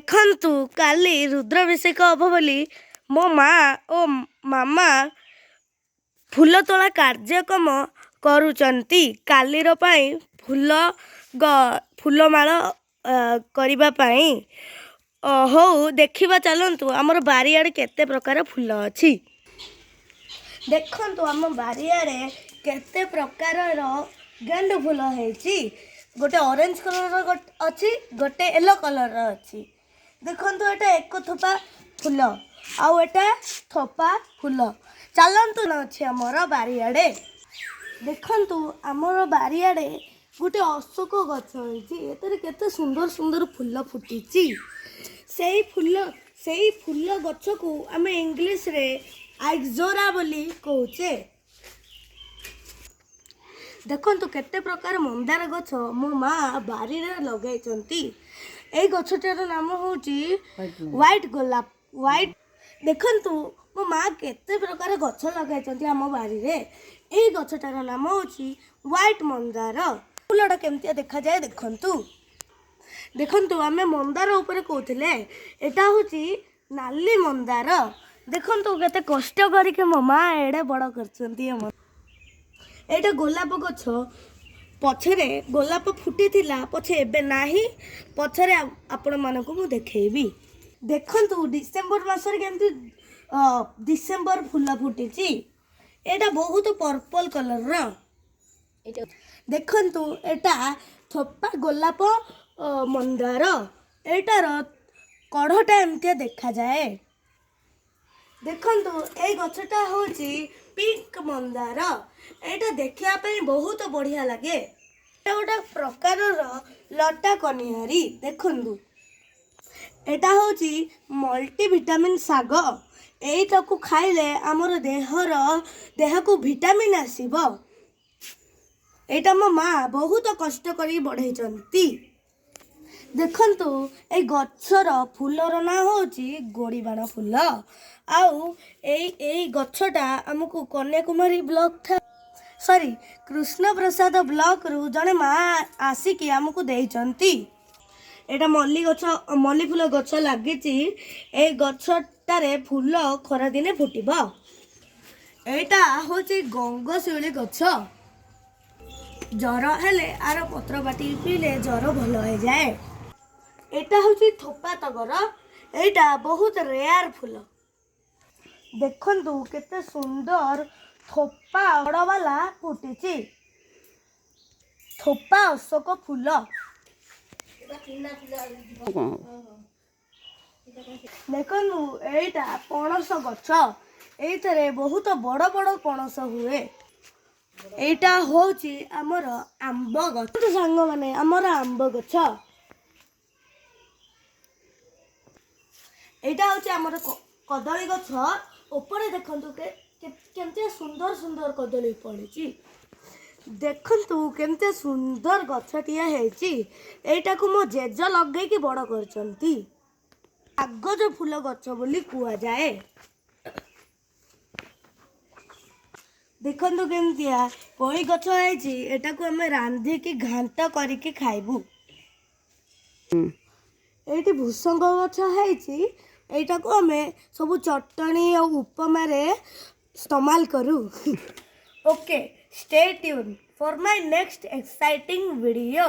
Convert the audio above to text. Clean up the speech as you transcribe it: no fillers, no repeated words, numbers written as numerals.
ଦେଖନ୍ତୁ, କାଲି ରୁଦ୍ରାଭିଷେକ ହବ ବୋଲି ମୋ ମା ଓ ମାମା ଫୁଲ ତୋଳା କାର୍ଯ୍ୟକ୍ରମ କରୁଛନ୍ତି, କାଲିର ପାଇଁ ଫୁଲ ଫୁଲମାଳ କରିବା ପାଇଁ। ହଉ, ଦେଖିବା ଚାଲନ୍ତୁ ଆମର ବାରିଆଡ଼େ କେତେ ପ୍ରକାର ଫୁଲ ଅଛି। ଦେଖନ୍ତୁ, ଆମ ବାରିଆଡ଼େ କେତେ ପ୍ରକାରର ଗେଣ୍ଡୁ ଫୁଲ ହେଇଛି। ଗୋଟେ ଅରେଞ୍ଜ କଲର୍ର ଅଛି, ଗୋଟେ ୟେଲୋ କଲର୍ର ଅଛି। ଦେଖନ୍ତୁ, ଏଇଟା ଏକ ଥୋପା ଫୁଲ ଆଉ ଏଟା ଥୋପା ଫୁଲ। ଚାଲନ୍ତୁ ଅଛି ଆମର ବାରିଆଡ଼େ। ଦେଖନ୍ତୁ, ଆମର ବାରିଆଡ଼େ ଗୋଟେ ଅଶୋକ ଗଛ ହେଇଛି। ଏଥିରେ କେତେ ସୁନ୍ଦର ସୁନ୍ଦର ଫୁଲ ଫୁଟିଛି। ସେଇ ଫୁଲ ଗଛକୁ ଆମେ ଇଂଲିଶରେ ଆଇଜୋରା ବୋଲି କହୁଛେ। ଦେଖନ୍ତୁ, କେତେ ପ୍ରକାର ମନ୍ଦାର ଗଛ ମୋ ମା ବାରିରେ ଲଗାଇଛନ୍ତି। ଏଇ ଗଛଟାର ନାମ ହେଉଛି ହ୍ୱାଇଟ୍ ଗୋଲାପ, ହ୍ୱାଇଟ୍। ଦେଖନ୍ତୁ, ମୋ ମା କେତେ ପ୍ରକାର ଗଛ ଲଗାଇଛନ୍ତି ଆମ ବାରିରେ। ଏଇ ଗଛଟାର ନାମ ହେଉଛି ହ୍ୱାଇଟ୍ ମନ୍ଦାର। ଫୁଲଟା କେମିତିଆ ଦେଖାଯାଏ ଦେଖନ୍ତୁ। ଦେଖନ୍ତୁ, ଆମେ ମନ୍ଦାର ଉପରେ କହୁଥିଲେ, ଏଇଟା ହେଉଛି ନାଲି ମନ୍ଦାର। ଦେଖନ୍ତୁ, କେତେ କଷ୍ଟ କରିକି ମୋ ମା ଏଡ଼େ ବଡ଼ କରିଛନ୍ତି ଆମ। ଏଇଟା ଗୋଲାପ ଗଛ। ପଛରେ ଗୋଲାପ ଫୁଟିଥିଲା, ପଛେ ଏବେ ନାହିଁ। ପଛରେ ଆପଣମାନଙ୍କୁ ମୁଁ ଦେଖେଇବି। ଦେଖନ୍ତୁ, ଡିସେମ୍ବର ମାସରେ କେମିତି ଡିସେମ୍ବର ଫୁଲ ଫୁଟିଛି। ଏଇଟା ବହୁତ ପର୍ପଲ କଲର୍ର। ଦେଖନ୍ତୁ, ଏଇଟା ଥୋପା ଗୋଲାପ ମନ୍ଦାର। ଏଇଟାର କଢ଼ଟା ଏମିତିଆ ଦେଖାଯାଏ। ଦେଖନ୍ତୁ, ଏଇ ଗଛଟା ହେଉଛି ପିଙ୍କ ମନ୍ଦାର। ଏଇଟା ଦେଖିବା ପାଇଁ ବହୁତ ବଢ଼ିଆ ଲାଗେ। ଏଇଟା ଗୋଟେ ପ୍ରକାରର ଲଟା କନିଆରୀ। ଦେଖନ୍ତୁ, ଏଇଟା ହେଉଛି ମଲ୍ଟିଭିଟାମିନ୍ ଶାଗ। ଏଇଟାକୁ ଖାଇଲେ ଆମର ଦେହକୁ ଭିଟାମିନ୍ ଆସିବ। ଏଇଟା ମୋ ମା ବହୁତ କଷ୍ଟ କରିକି ବଢ଼େଇଛନ୍ତି। ଦେଖନ୍ତୁ, ଏଇ ଗଛର ଫୁଲର ନାଁ ହେଉଛି ଗୋଡ଼ିବାଣ ଫୁଲ। ଆଉ ଏଇ ଗଛଟା ଆମକୁ କନ୍ୟାକୁମାରୀ ବ୍ଲକ, ସରି, କୃଷ୍ଣପ୍ରସାଦ ବ୍ଲକରୁ ଜଣେ ମା ଆସିକି ଆମକୁ ଦେଇଛନ୍ତି। ଏଇଟା ମଲ୍ଲି ଗଛ, ମଲ୍ଲି ଫୁଲ ଗଛ ଲାଗିଛି। ଏଇ ଗଛଟାରେ ଫୁଲ ଖରାଦିନେ ଫୁଟିବ। ଏଇଟା ହେଉଛି ଗଙ୍ଗଶିଉଳି ଗଛ। ଜର ହେଲେ ଆର ପତ୍ର ବାଟିକି ପିଇଲେ ଜର ଭଲ ହେଇଯାଏ। ଏଇଟା ହେଉଛି ଥୋପା ଟଗର। ଏଇଟା ବହୁତ ରେୟାର ଫୁଲ। ଦେଖନ୍ତୁ, କେତେ ସୁନ୍ଦର ଥୋପା ବଡ଼ବାଲା ଫୁଟିଛି, ଥୋପା ଅଶୋକ ଫୁଲ। କ'ଣ? ଦେଖନ୍ତୁ, ଏଇଟା ପଣସ ଗଛ। ଏଇଥିରେ ବହୁତ ବଡ଼ ବଡ଼ ପଣସ ହୁଏ। ଏଇଟା ହେଉଛି ଆମର ଆମ୍ବ ଗଛ। ସାଙ୍ଗମାନେ, ଆମର ଆମ୍ବ ଗଛ। ଏଇଟା ହେଉଛି ଆମର କଦଳୀ ଗଛ। ଉପରେ ଦେଖନ୍ତୁ, କେମିତି ସୁନ୍ଦର ସୁନ୍ଦର କଦଳୀ ପଡ଼ିଛି। ଦେଖନ୍ତୁ, କେମିତି ସୁନ୍ଦର ଗଛଟିଏ ହେଇଛି। ଏଇଟାକୁ ମୋ ଜେଜ ଲଗେଇକି ବଡ଼ କରିଛନ୍ତି। କାଗଜ ଫୁଲ ଗଛ ବୋଲି କୁହାଯାଏ। ଦେଖନ୍ତୁ, କେମିତିଆ ପୋଇ ଗଛ ହେଇଛି। ଏଟାକୁ ଆମେ ରାନ୍ଧିକି ଘାଣ୍ଟ କରିକି ଖାଇବୁ। ଏଇଠି ଭୃସଙ୍ଗ ଗଛ ହେଇଛି। ଏଇଟାକୁ ଆମେ ସବୁ ଚଟଣି ଆଉ ଉପମାରେ ଇସ୍ତେମାଲ କରୁ। Okay, stay tune for my next exciting video.